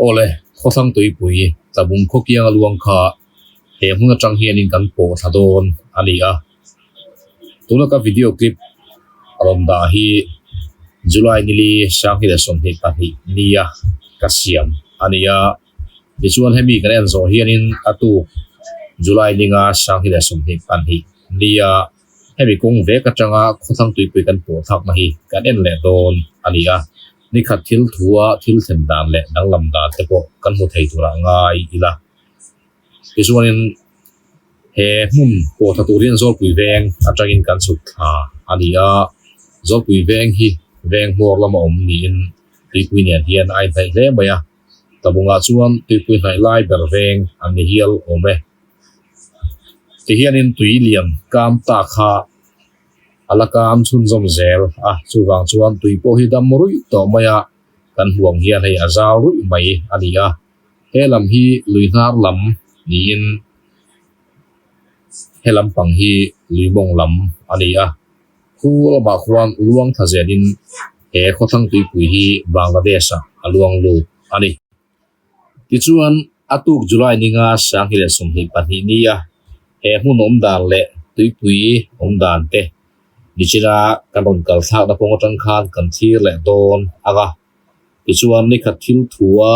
Awle, khawthlang tuipui tlabung khawkiang a luang kha he hmun atang hianin kan pawh thla dawn a ni a. Tuna ka video clip rawn dah hi July nili sanghnih leh 22 nia ka siam a ni a. Tichuan hemi kan en zawh hianin a tuk July ninga 2022 nia hemi kawng vek atanga khawthlang tuipui kan pawh thlakna hi kan en leh dawn a ni a. Nikhat thil thua thil thlen dan leh danglam dan te pawh kan hmu thei turah ngai ila. Tichuanin he hmun pawh tha tur hian Zawlpui veng atangin kan chhuk thla a ni a, Zawlpui veng hi veng hmawr lama awm niin tuipui nen hian a inhnaih hle mai a, tlabungah chuan tuipui hnaih lai ber veng an ni hial awm e. Tihianin tui lian kam ta kha a la kam chhunzawm zel a, chuvang chuan tui pawh hi dam ruih tawh mai a, kan hmuang hian hei a zau ruih mai a ni a. He lam hi lui hnar lam niin he lampang hi lui mawng lam a ni a. Khu lamah khuan luang tha zelin he khawthlang tuipui hi Bangladesh ah a luang lut a ni. Tichuan, a tuk July ninga 2022 nia he hmun awm dan leh tuipui awm dan te nichina kan rawn kal thlakna kawng atang khan kan thlir leh dawn ang a. Tichuan, nikhat thil thua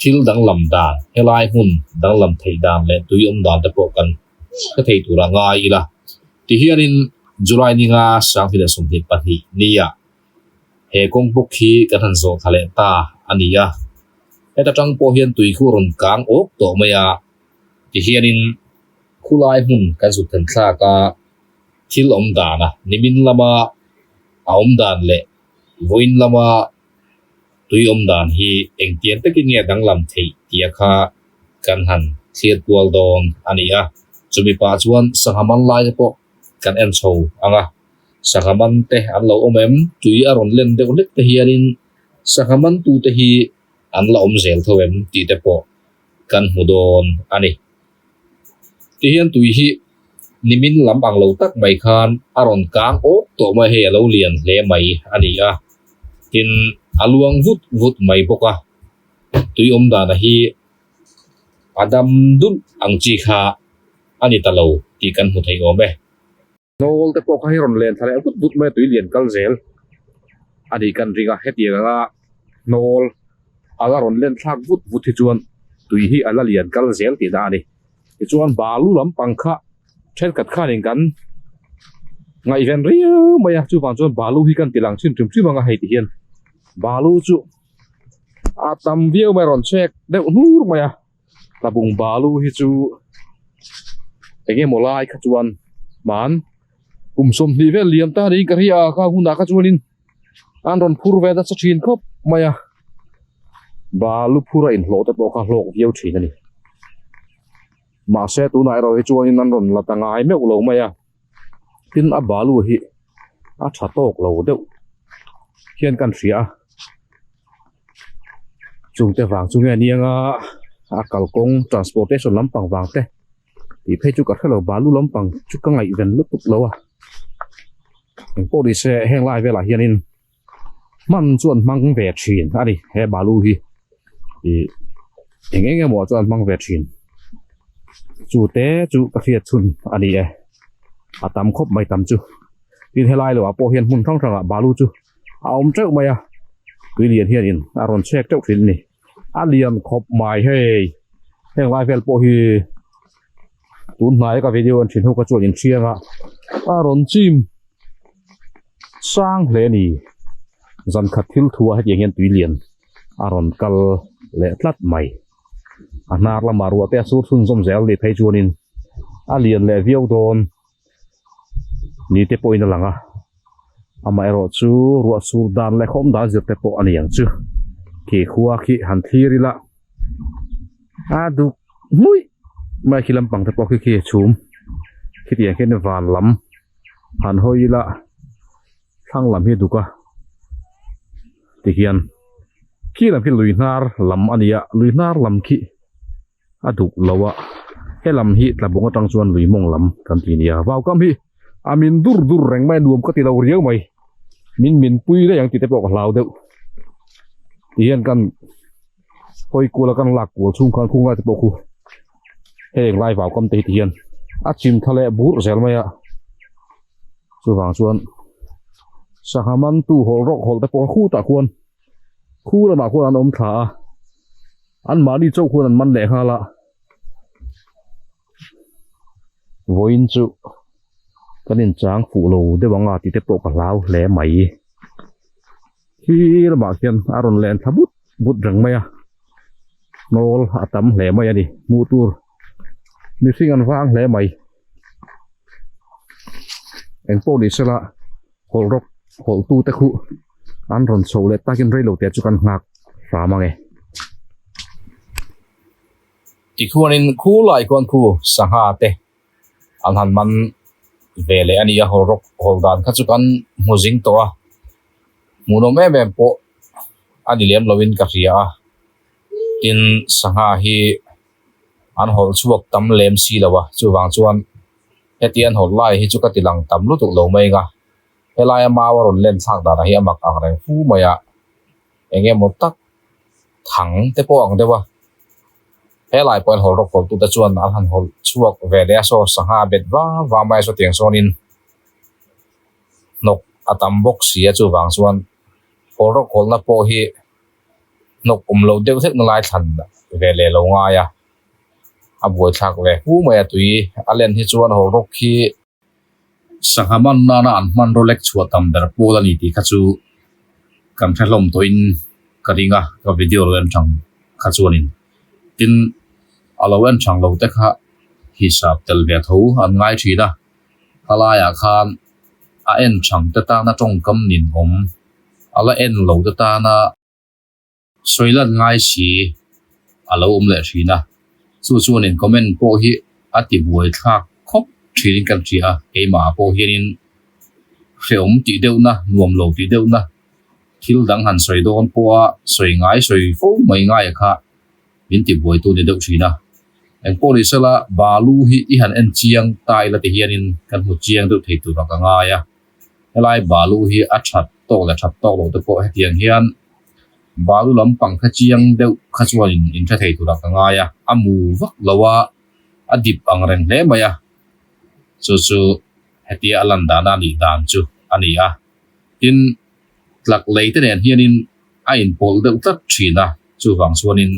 thil danglam dan, helai hmun danglam theih dan leh tui awm dan te pawh kan hre thei tur a ngai ila. Tihianin July ninga 2022 nia he kawng bawk hi kan han zawh thla leh ta a ni a. Heta tang pawh hian tui khu a rawn kang awk tawh mai a. Tihianin khulai hmun kan zut then thlak a, thil awm dan a nimin lama a awm dan leh vawiin lama tui awm dan hi engtiang takin nge danglam theih tih a kha kan han thlir kual dawn a ni a. Chumi pah chuan sangha man lai te pawh kan en chho ang a, sangha man te an lo awm em? Tui a rawn len deuh hlek te hianin sangha man tu te hi an la awm zel tho em tih te pawh kan hmu dawn a ni. Tihian tui hi nimin lam ang lo tak mai khan a rawn kang awk tawh mai hei a lo lian hle mai a ni a, tin a luang vut vut mai bawk a, tui awm dana hi a dam dulh ang chi kha a ni ta lo tih kan hmu thei awm e. Hnawl te pawh kha hi rawn len thla leh vut vut mai a tui lian kal zel a nih kan ring a, hetiang anga hnawl a la rawn len thlak vut vut hi chuan tui hi a la lian kal zel tihna a ni. Tichuan balu lampang kha thenkhat khanin kan ngaihven riau mai a, chuvang chuan balu hi kan ti lang chhin hrim hrim ang a hei ti hian balu chu a tam viau mai a rawn chhek deuh hnur mai a. Tlabung balu hi chu eng emaw lai kha chuan hman kum 20 vel liam ta niin ka hria a kha hunah kha chuanin an rawn phur ve nasa thin khawp mai a balu phur a inhlawh te pawh kha hlawk viau thin a ni mahse tunah erawh hi chuanin an rawn la ta ngai meuh lo mai a tin a balu hi a tha tawk lo deuh hian kan hria a. Chungte vang chu nge anianga a kalkawng transportation lampang vang te tih phei chu ka hrelo balu lampang chu ka ngaihven lutuk lo a engpawh ni se heng lai velah hianin hman chu an hmang ve thin a ni he balu hi ih eng eng emaw chu an hmang ve thin chu te chu ka hriat chhun a ni e a tam khawp mai tam chu tin helai lo ah pawh hian hmun hrang hrangah balu chu. a awm teuh mai a tui lian hianin a rawn chhek teuh thin a ni a lian khawp mai hei heng lai vel pawh hi tun hnai ka video an thin ho kha chuan inhriang a a rawn chim sang hle a ni zan khat thil thu ah hetiang hian tui lian a rawn kal leh tlat mai a hnar lamah ruah te a sur chhunzawm zel ni phei chuanin a lian leh viau dawn. Ni te pawhin a lang a amaherawh chu ruah sur dan leh khawm dan zir te pawh a ni ang chu khi khua khi han thlir ila a duk hmuih mai khi lampang te pawh khi khi chhum khitiang khian van lam han hawi ila thlang lam hi a duk a tihian khi lam khi lui hnar lam a ni a lui hnar lam khi. A duk lo a, he lam hi tlabung atang chuan lui mawng lam kan ti nia. Vaukam hi a min dur dur reng mai a nuam ka ti lo riau mai. Min min pui daih ang tih te pawh ka hlau deuh. Ti hian kan. Hawi kual a kan lak kual chhung khan khung lai te pawh khu heng lai vau kam te hi ti hian a chim thla leh bur zel mai a chuvang chuan sangha man tu hawl rawk hawl te pawh a khutah khuan khu lamah khuan an awm thla a an mahni chauh khuan an man leh nghal a vawiin chu kan inchang fuh lo deuh ang a tih te pawh ka hlau hle mai. Khi lamah khian a rawn len thla but but reng mai a hnawl a tam hle mai a ni hmuh tur mihring an vang hle mai eng pawh ni sela hawlh rawk hawlh tu te khuh an rawn chho leh takin reilo te chu kan nghak hram ang e. Tikhuanin khulai khuan khu sangha te an han man ve leh a ni a hawl rawk hawl dan kha chu kan hmu zing tawh a hmuhnawm em em pawh a ni lem lovin ka hria a tin sangha hi an hawl chhuak tam lem si lo a chuvang chuan heti an hawl lai hi chu ka ti lang tam lutuk lo mai ang a helaia mau a rawn len thlak danah hi a mak ang reng fu mai a eng emaw tak thang te pawh ang deuh a. Helai pawh hian hawl rawk hawl tute chuan an han hawl chhuak ve leh a saw sangha bet va va mai a saw tiang sawnin hnawk a tam bawk si a chuvang chuan hawl rawk hawlna pawh hi hnawk awm lo deuh hlek na lai thlan ve leh lo ngai a a buaithlak ve hu mai a tui a len hi chuan hawl rawk hi Sangha man nana an hmanraw lek chhuah tam ber pawl a ni tih kha chu kan hre hlawm tawhin ka ring a, ka video lo en thang kha chuanin. Tin, a lo en thang lo te kha hisap tel ve tho an ngai thin a, khalaiah khan a en thang te tana tawngkam nin awm, a la en lo te tana. Sawi lan ngai si a lo awm leh thin a, chu chuanin comment pawh hi a ti buai thlak khawp thinin kan hria a, keimah pawh hianin hrehawm tih deuhna, nuam lo tih deuhna thil dang han sawi dawn pawha sawi ngai sawi fo mai ngaia kha min ti buaitu ni deuh thin a. Engpawh ni sela balu hi i han en chiang ta ila ti hianin kan hmu chiang deuh thei tur a ka ngai a. Helai balu hi a that tawk leh that tawk loh te pawh hetiang hian balu lampang kha chiang deuh kha chuan in hre thei turah ka ngai a, a mu vak lo a, a dip ang reng hle mai a, chu chu hetia a lan dana a nih dan chu a ni a. Tin, tlak lei te nen hianin a inpawlh deuh tlat thin a, chuvang chuanin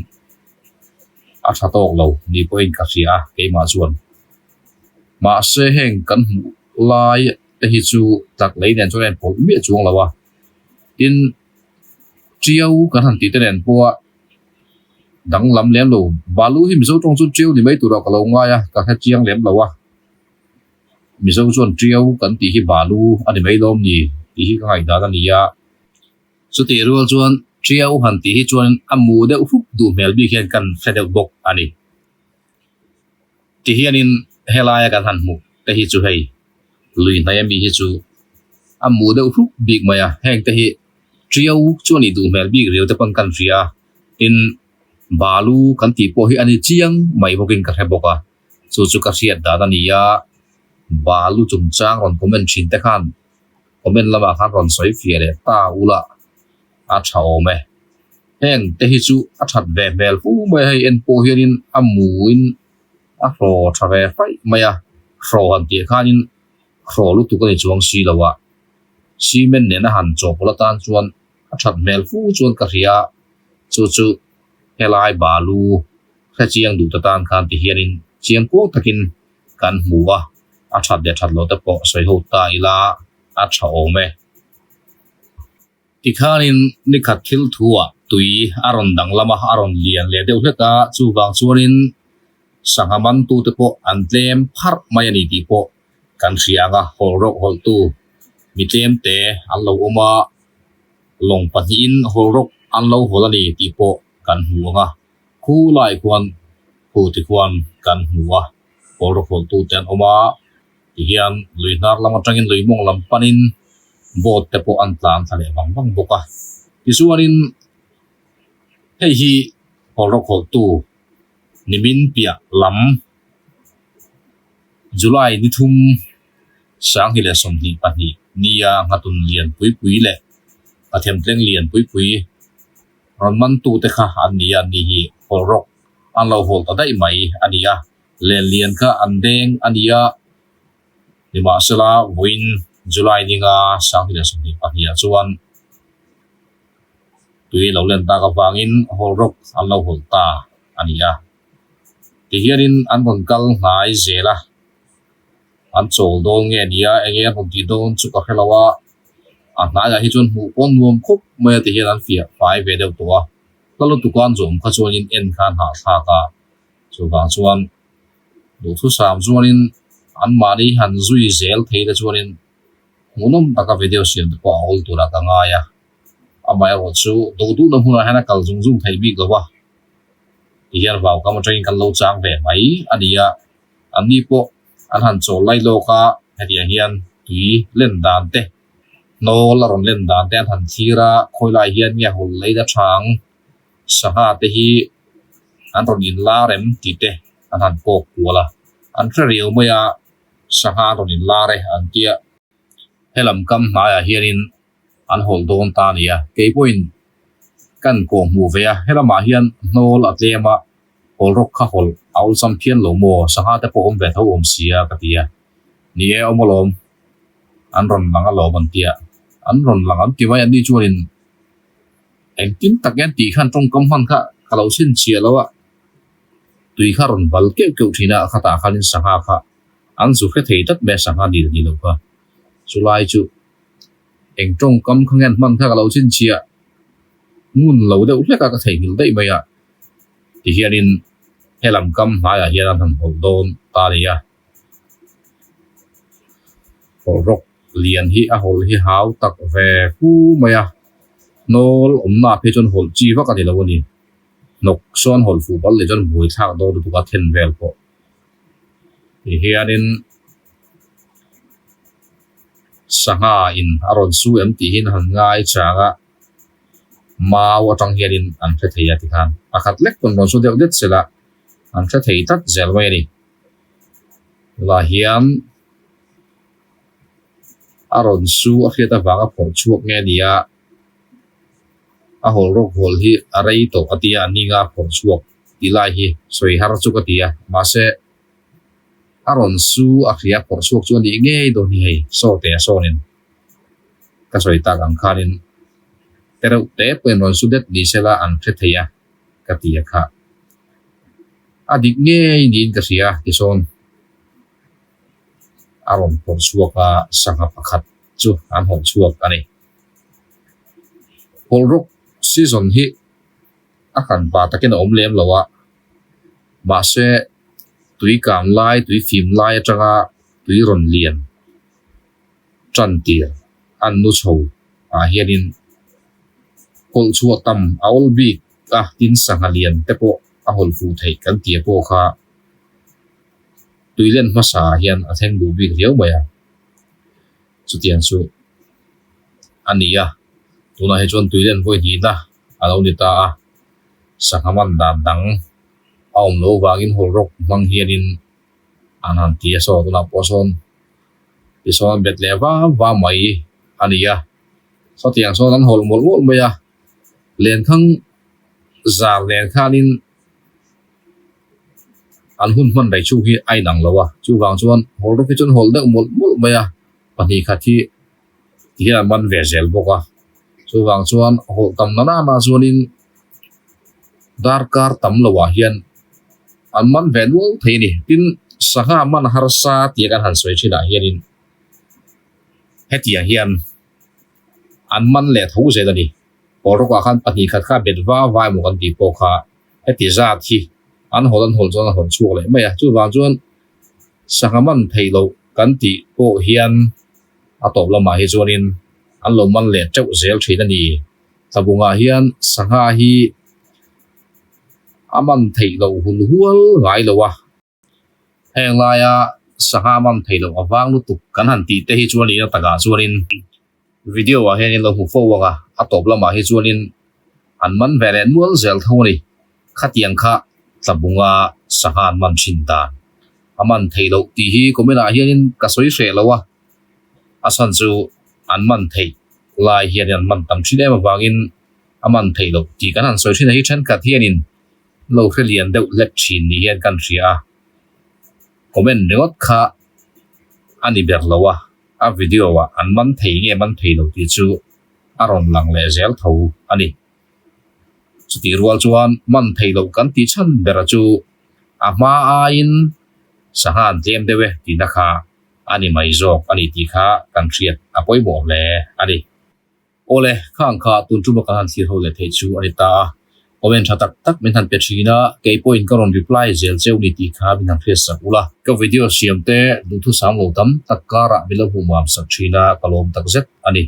a tha tawk lo ni pawhin ka hria a keimah chuan. Mahse heng kan hmuh lai te hi chu tlak lei nen chuan a inpawlh miah chuang lo a, tin tiau kan han tih te nen pawha danglam lem lo balu hi mizo tawng chu tiau ni mai turah ka lo ngai a ka hre chiang lem lo a mizo chuan tiau kan tih hi balu a ni mai lawm ni tih hi ka ngaihdan a ni a chutih rual chuan tiau han tih hi chuan a mu deuh hrup duh hmel bik hian kan hre deuh bawk a ni. Tihianin helaia kan han hmuh te hi chu hei lui hnaih ami hi chu a mu deuh hrup bik mai a, heng te hi tiau chu a nih duh hmel bik riau te pawn kan hria a, tin balu kan tih pawh hi a ni chiang mai bawkin ka hre bawk a, chu chu ka hriat dan a ni a, balu chungchang rawn comment thin te khan comment lamah khan rawn sawi fiah leh ta ula a tha awm e. Heng te hi chu a that ve hmel fu mai a, hei en pawh hianin a muin a hraw tha ve faih mai a, hraw han tih khanin hraw lutuk a ni chuang si lo a, cement nena han chawhpawlh atan chuan a that hmel fu chuan ka hria a, chu chu helai balu hre chiang duh te tan khan ti hianin chiang kuang takin kan hmu a, a that leh that loh te pawh sawi ho ta ila a tha awm e. Tikhanin nikhat thil thuah tui a rawn danglam a, a rawn lian leh deuh hlek a, chuvang chuanin sangha mantute pawh an tlem pharh mai a ni tih pawh kan hria ang a, hawl rawk hawlhtu mi tlemte an lo awm a, lawng pahnihin hawl rawk an lo hawl a ni tih pawh kan hmu ang a, khu lai khuan khu ti khuan kan hmu a, hawl rawk hawlhtute an awm a. Tihian lui hnar lam atangin lui mawng lam panin boat te pawh an tlan thla leh vang vang bawk a. Tichuanin hei hi hawl rawkhawltu nimin piah lam July ni thum sanghnih leh 22 nia nghatun lian pui pui leh Pathiamtleng lian pui pui. Rawn mantute kha an ni a, an ni hi hawl rawk an lo hawl ta daih mai a ni a, len lian kha an deng a ni a. Nimahsela, vawiin July ninga 2022 ah chuan tui lo len tak avangin hawl rawk an lo hawl ta a ni a. Tihianin an rawn kal hnai zel a, an chawl dawn nge nia enge an rawn tih dawn chu ka hre lo a, a hnaiah hi chuan hmuh pawh nuam khawp mai a ti hian an fiah fai ve deuh tawh a, hla lutuk a an zawm kha chuanin en kha an hahthlak a, chuvang chuan duhthusam chuanin anmahni han zui zel thei te chuanin hmuhnawm taka video siam te pawh a awl turah ka ngai a, amaherawh chu duh duhna hmunah hian a kal zung zung thei bik lo a, tihian vaukam atangin kan lo chang ve mai a ni a. An ni pawh an han chawl lai lawk a, hetiang hian tui len dan te, hnawl a rawn len dan te an han thlir a, khawi lai hian nge hawl lei la thang sangha te hi an rawn inlar em tih te an han kawk kual a, an hre riau mai a, sangha an rawn inlar e an tia. Helam kam hnaiah hianin an hawl dawn ta a ni a, kei pawhin kan kawh hmuh ve a, helamah hian hnawl a tlem a, hawl rawk kha hawl a awlsam phian lo maw, sangha te pawh awm ve tho awm sia ka ti a, ni e awm alawm, an rawn lang alawm an ti a, an rawn lang an ti mai an ni chuanin engtin tak hian tih khan tawngkam hman kha ka lo chhinchhiah lo a, tui kha rawn bal keuh keuh thin a, khatah khanin sangha kha an zu hre thei tlat mai a, sangha dil ni lo kha chulai chu. Eng tawngkam kha ngen hman kha ka lo chhinchhiah ngun lo deuh hlek a ka theihnghilh daih mai a tihianin helam kam hnaiah hian an han hawlh dawn ta a ni a. Hawlh rawk lian hi a hawlh hi hau tak ve fu mai a, hnawl awmna ah phei chuan hawlh chi vak a ni lo a ni. Hnawk sawn hawlh fuh palh leh chuan buaithlak dawn lutuk a then vel pawh tihianin. Sangha in a rawn su em tih hian han ngai chang a, mau atang hianin an hre thei a tikhan pakhat lek pawn rawn su deuh det sela an hre thei tlat zel mai a ni. Tunah hian a rawn su a hriat avanga phawrh chhuak nge a ni a, a hawl rawk hawl hi a rei tawh a tia a ninga phawrh chhuak tih lai hi sawi har chu ka ti a, mahse. A rawn su a hria phawrh chhuak chu a nih ngei dawn hi hei saw teh a sawnin ka sawi tak ang khanin te reuh te pawhin rawn su det ni sela an hre thei a ka ti a kha a dik ngei niin ka hria tisawn a rawn phawrh chhuak a sangha pakhat chu an hawlh chhuak a ni. Hawlhrawk season hi a hran pa takin a awm lem lo a. Mahse, tui kang lai, tui fim lai atanga tui rawn lian tan tir an nu chho ah hianin hawlh chhuah tam a awl bik a, tin sangha lian te pawh a hawlh fuh theih kan tia pawh kha tui len hmasa ah hian a thleng duh bik riau mai a, chutiang chu a ni a, tunah hi chuan tui len vawi hnihna a lo ni ta a. Sangha man dan dang a awm loh vangin hawl rawk hmang hianin an han ti a saw tunah pawh sawn tisawn bet leh va va mai a ni a sawtiang sawn an hawl mawlh mawlh mai a lenkhang zar nen khanin an hun hman rei chhung hi a inang lo a chuvang chuan hawl rawk hi chuan hawl deuh mawlh mawlh mai a pahnih khat hi tihian an man ve zel bawk a chuvang chuan hawlh tam na nana chuanin darkar tam loah hian an man ve nual thei a ni tin sangha man harsa tih kan han sawi thinah hianin hetiang hian an man leh tho zel a ni hawl rawkah khan pahnih khat kha bet va va emaw kan tih pawh kha heti zat hi an hawlh an hawlh chuan an hawlh chhuak leh mai a chuvang chuan sangha man theih loh kan tih pawh hian. A tawp lamah hi chuanin an lo man leh teuh zel thin a ni. Tlabungah hian sangha hi a man theih loh hun hual ngai lo a. Heng laia sangha man theih loh avang lutuk kan han tih te hi chuan ina takah chuanin video ah hian in lo hmu fo ang a, a tawp lamah hi chuanin an man ve leh nual zel tho a ni. Khatiang kha Tlabunga sangha an man thin dan. A man theih loh tih hi comment ah hianin ka sawi hreh lo a, a chhan chu an man theih lai hianin an man tam thin em avangin A man theih loh tih kan han sawi thin a hi thenkhat hianin lo hre lian deuh hlek thin ni hian kan hria a, comment ringawt kha a ni ber lo a, a video ah an man thei nge man thei lo tih chu a rawn lang leh zel tho a ni. Chutih rual chuan man thei loh kan tih chhan bera chu a hma aiin sangha an tlem deuh e tihna kha a ni mai zawk a ni tih kha kan hriat a pawimawh hle a ni. Awle, khang kha tun tuma kan han thlir ho leh theih chu a ni ta a, comment tha tak tak min han pe thin a, kei pawhin ka rawn reply zel cheu ni tih kha min han hriat sak ula. Ka video siam te duhthusam lo tam tak karah min lo hmuh mam sak thin a, ka lawm tak zet a ni.